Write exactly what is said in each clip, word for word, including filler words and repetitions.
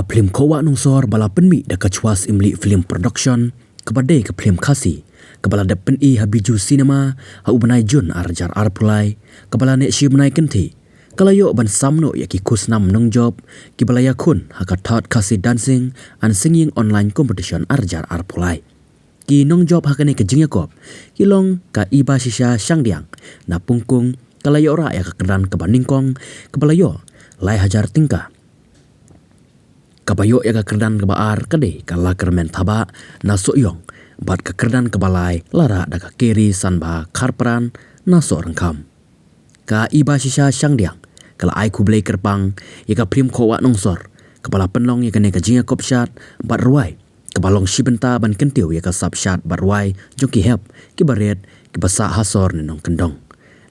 Ka phlim Khohwah Nongsor ba la pynmih da ka Chwas Imli Film Production, kaba dei ka phlim Khasi, kaba la dep pyni ha Bijou Cinema ha u bnai Jun ar hajar arphew lai, kaba la neh shi bnai kynthih, ka la ïoh ban sam noh ïa ki khusnam nongjop kiba la ïakhun ha ka Third Khasi Dancing and Singing Online Competition ar hajar arphew lai. Ki nongjop ha kane ka jingïakop ki long ka Ibashisha Shangdiang na Pongkung, ka la ïoh rah ïa ka kyrdan kaba nyngkong kaba la ïoh lai hajar tyngka. Kaba ïoh ïa ka kyrdan kaba ar ka dei ka Lakyrmen Thabah na Sohiong, bad ka kyrdan kaba lai la rah da ka Keri Sanbha Kharpran na Sohryngkham. Ka Ibashisha Shangdiang ka la ai khublei kyrpang ïa ka phlim Khohwah Nongsor kaba la pynlong ïa kane ka jingïakop shad bad rwai, kaba long shi bynta ban kyntiew ïa ka sap shad bad rwai jong ki hep, ki barit, kiba sah ha sor ne nongkyndong.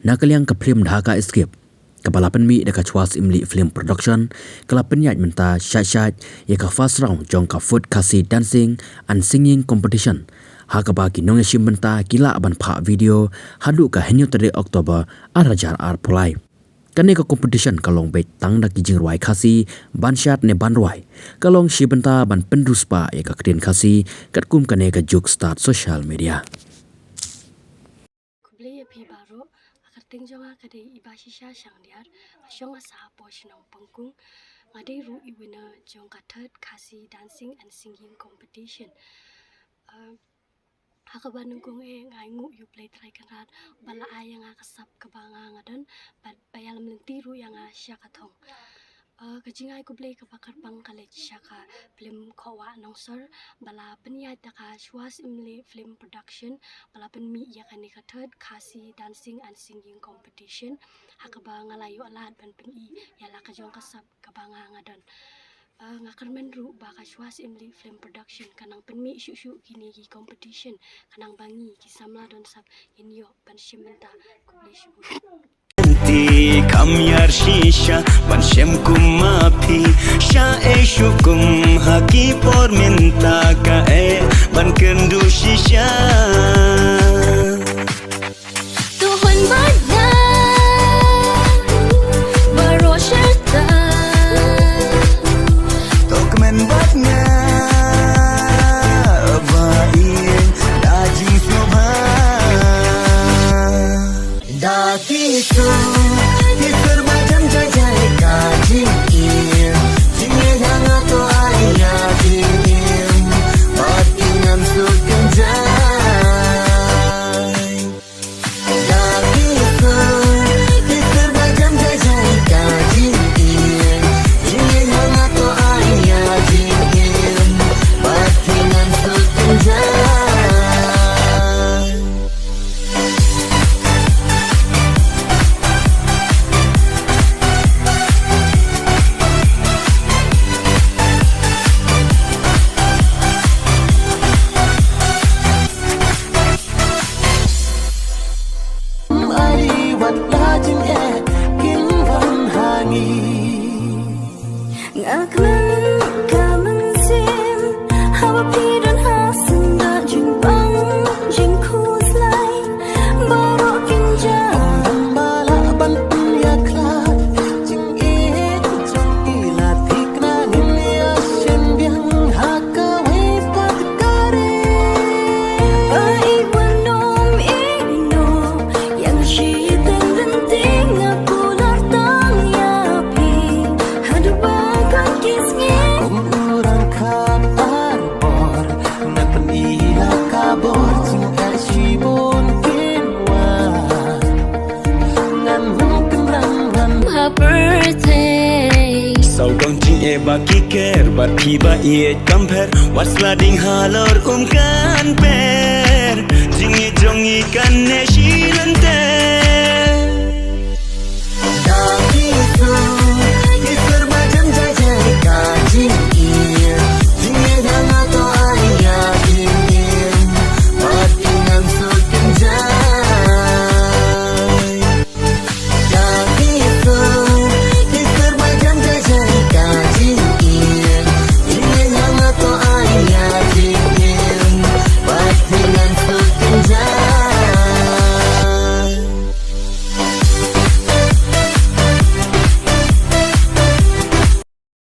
Na ka liang ka phlim Dhaka Escape, kaba la pynmih da ka Chwas Imli Film Production, ka la pynïaid mynta shait shait ïa ka first round jong ka Fourth Khasi Dancing and Singing Competition, ha kaba ki nongïashim bynta ki lah ban phah video haduh ka hynñiew tarik October ar hajar arphew lai. Kane ka competition ka long beit tang da ki jingrwai Khasi, ban shad ne ban rwai. Ka long shi bynta ban pynriewspah ïa ka ktien Khasi katkum kane ka juk stad social media. Khublei ïa phi baroh, ka kyrteng jong nga ka dei Ibashisha Shangdiar, nga shong ha Sahapoh shnong Pongkung, nga dei ruh i winner jong ka Third Khasi Dancing and Singing Competition. Uh, ha kaba nyngkong eh nga ai nguh ïa U Blei Trai Kynrad ba la ai ïa nga ka sap kaba nga nga don, bad ba ïalam lynti ruh ïa nga sha ka thong. Uh, ka jingai khublei kaba kyrpang ka leit sha ka phlim Khohwah Nongsor ba la pynïaid da ka Chwas Imli Film Production, ba la pynmih ïa kane ka Third Khasi Dancing and Singing Competition, ha kaba nga la ïoh lad ban pyni ïa la ka jong ka sap kaba nga nga don. Uh, nga kyrmen ruh ba ka Chwas Imli Film Production kan nang pynmih shuh shuh kine ki competition, kan nang ba ngi ki samla don sap ngin ïoh ban shim bynta. Khublei shibun. Ti kam ïar shisha ban shem kum ma phi, sha ei shu kum ha ki por mynta, ka eh ban kynduh shisha. To hun bad nga baroh shata, to kmen bad nga ba ïeng da jingsngewbha. Da ki sur, ki sur ba jem jai jai ka jingim. Jingim ha nga to ai ïa jingim. Bad ki ngam suk kynjai. Da ki sur, ki sur ba jem jai jai ka jingim. Jingim ha nga to ai ïa jingim. Bad ki ngam suk kynjai. Ai wat la jingeh kin wan ha ngi. Nga kmen ka mynsiem haba phi don ha sien da jingpang jingkhuslai baroh kin jia. Ong ba lah ban pynïakhlad jingeh jong ngi, la thikna ngin ïashem biang ha kawei pat ka ri. Ai wan ym ïehnoh ïa nga shiteng ryntih, nga kular tang ïa phi haduh ba kan ki sngi. Kum u rangkhap ar bor, nga pyni la ka bor, jingeh shibun kin wan. Ngan ym kynrang ngan ha pyrthei. Saw kong jingeh ba ki ker bad phi ba ïeit kam pher, wat sla ding halor um kan per. Jingeh jong ngi kan neh